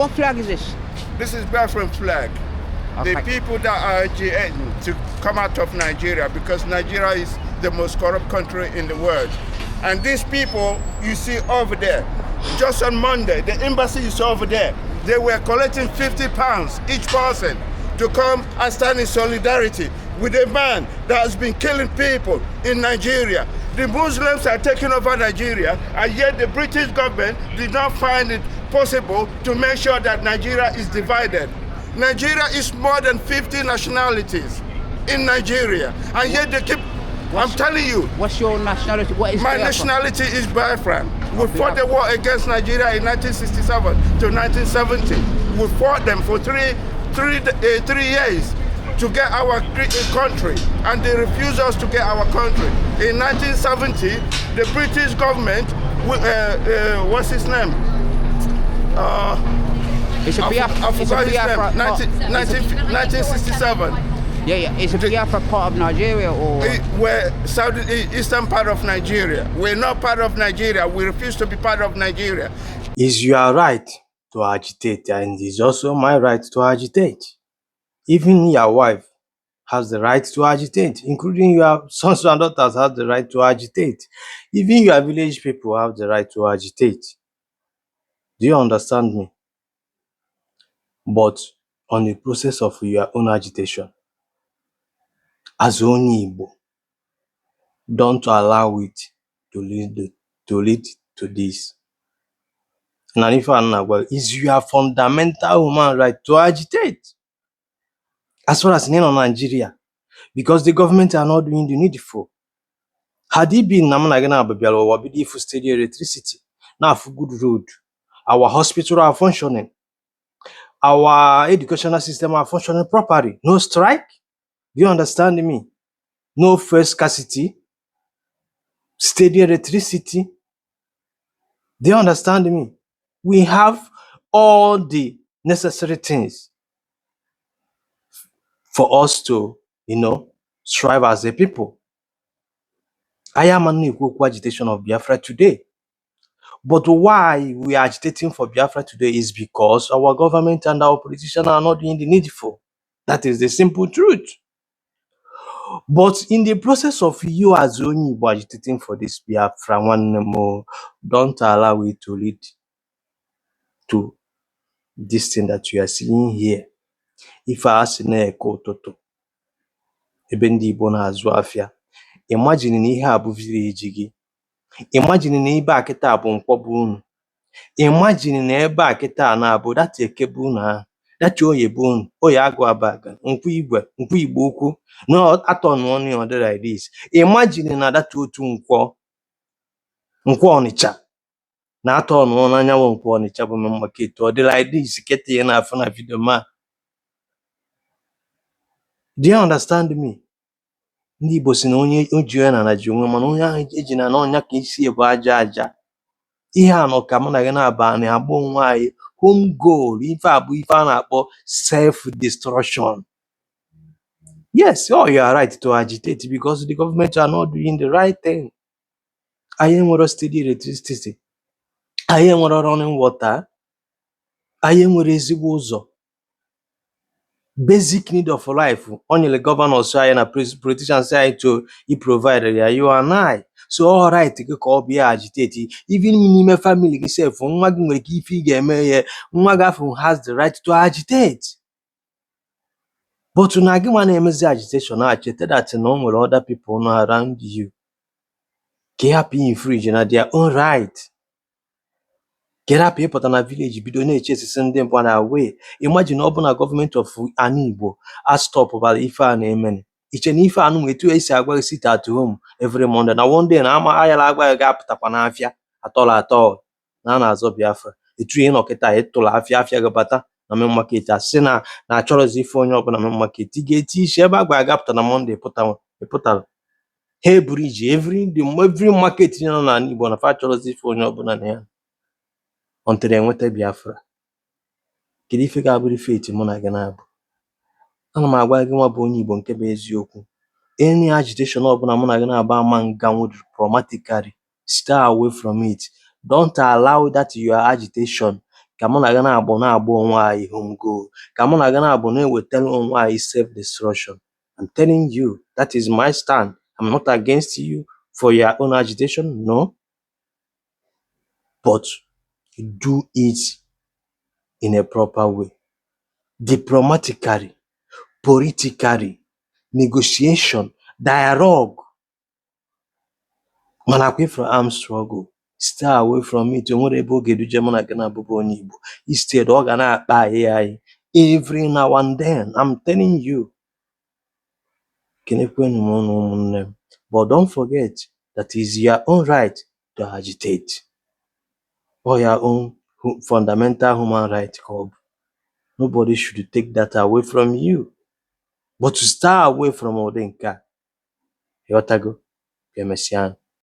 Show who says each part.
Speaker 1: What flag is this?
Speaker 2: This is Biafran flag. The people that are agitating to come out of Nigeria, because Nigeria is the most corrupt country in the world. And these people you see over there, just on Monday, the embassy is over there. They were collecting £50 each person to come and stand in solidarity with a man that has been killing people in Nigeria. The Muslims are taking over Nigeria, and yet the British government did not find it possible to make sure that Nigeria is divided. Nigeria is more than 50 nationalities in Nigeria, and yet they keep. I'm telling you,
Speaker 1: What's your nationality? What is
Speaker 2: my
Speaker 1: Biafra?
Speaker 2: Nationality is Biafran. We fought the war against Nigeria in 1967 to 1970. We fought them for 3 years to get our country, and they refused us to get our country. In 1970, the British government, what's his name?
Speaker 1: It's a Biafra.
Speaker 2: I
Speaker 1: It's a
Speaker 2: forgot his
Speaker 1: Biafra
Speaker 2: name. 1967.
Speaker 1: Yeah. Is a Biafra part of Nigeria or?
Speaker 2: We're south eastern part of Nigeria. We're not part of Nigeria. We refuse to be part of Nigeria.
Speaker 3: It's your right to agitate and it's also my right to agitate. Even your wife has the right to agitate, including your sons and daughters have the right to agitate. Even your village people have the right to agitate. Do you understand me? But on the process of your own agitation, as onye Igbo, don't allow it to lead to this. Na ife a m na-agwa gị, is your fundamental human right to agitate. As far as na ị nọ Nigeria, because the government are not doing the needful. Had it been na mụ na gị na-abụ bịara ụwa bido ịfụ steady electricity, na-afụ good road, our hospital are functioning, our educational system are functioning properly, no strike, do you understand me? No fuel scarcity, steady electricity, do you understand me? We have all the necessary things for us to strive as a people. Anyị ama na-ekwu okwu agitation of Biafra today. But why we are agitating for Biafra today is because our government and our politicians are not doing the needful. That is the simple truth. But in the process of you as onye Igbo agitating for this Biafra, nwanne m o, don't allow it to lead to this thing that you are seeing here. Ife a sị na-eke ụtụtụ ebe ndị Igbo na-azụ afịa. Imagine na ihe a bụ village gị. Imagine na ebe a kịta bụ nkwọ bụ unu. Imagine na ebe a kịta na-abụ that eke bụ unu ahụ, that oye bụ unu, oye agụ abaga, nkwọ igwe, nkwọ Igbo ukwu, na atọ ọnụ ya ọ dị like this. Imagine na that otu nkwọ, nkwọ Ọnịcha na atọ ọnụ n'anyanwụ nkwọ Ọnịcha bụ main market ọ dị like this kịta ị na-afụ na video ma. Do you understand me? Ndị Igbo sị na onye o ji onye n'ala ji onwe mana onye ahụ eji na n'ọnya ka isi bụ aja aja. Ihe a nọ ka mụ na gị na-aba na-agba onwe anyị home goal. Ife a bụ ife a na-akpọ self destruction. Yes, oh, you are right to agitate because the government are not doing the right thing. Anyị enwero steady electricity, anyị enwero running water, anyị enwero ezigbo ụzọ. Basic need of life o nyere governors anyị na politicians anyị to i provide ya, you and I. So all right gị ka ọ bịa agitate. Even n'ime family gị sef, nwa gị nwere ike ife ị ga-eme ya, nwa gị afọ has the right to agitate. But na gị nwa na-emezi agitation a, cheta that na o nwere other people nọ around you, ka ị hapụ infringe na their own right, ka ị hapụ ịpụta na village bido na-eche esisi ndị mmadụ away. Imagine ọ bụ na gọọmenti of ana Igbo a stọpụbara ife a na-eme, iche na ife anụ etu esi agwa gị sit at home every Monday na one day na ama ayala agwa gị ga-apụtakwa n'afịa atọrọ atọ na a na-azọ Biafra. Etu ị nọ kịta, ịtụrụ afịa afịa gị bata na main market, asị na na achọrọzi ife onye ọbụla main market, ị ga-eti isi ebe a gwara gị apụta na Monday pụta ịpụtara ha eburu iji every market nọ n'ala Igbo na fa achọrọzi ife onye ọbụla na ya until enweta Biafra. Kedu ife ga-abụrụ fate mụ na gị na-abụ? Ana m agwa gị nwa bụ onye Igbo nke bụ eziokwu, any agitation ọbụla mụ na gị na-aba ama nganwu diplomatically, stay away from it. Don't allow that your agitation ka Ka mụ na gị na-agbọ na-agba onwe anyị home goal. Ka mụ na gị na-abụ na-ewetara onwe anyị self destruction. I'm telling you, that is my stand. I'm not against you for your own agitation, no. But do it in a proper way. Diplomatically, politically, negotiation, dialogue. Mana akwa ifuru armed struggle, stay away from it. O nwere ebe ọ ga-eduje mụ na gị na-abụbụ onye Igbo. Instead, ọ ga na-akpa anyị anyị every now and then. I'm telling you. Kenekwenu m unu ụmụnne m. But don't forget that is your own right to agitate. Or your own fundamental human right ka ọ bụ. Nobody should take that away from you. But to stay away from ụdị nke a. Ịghọtago? Ka emesịa.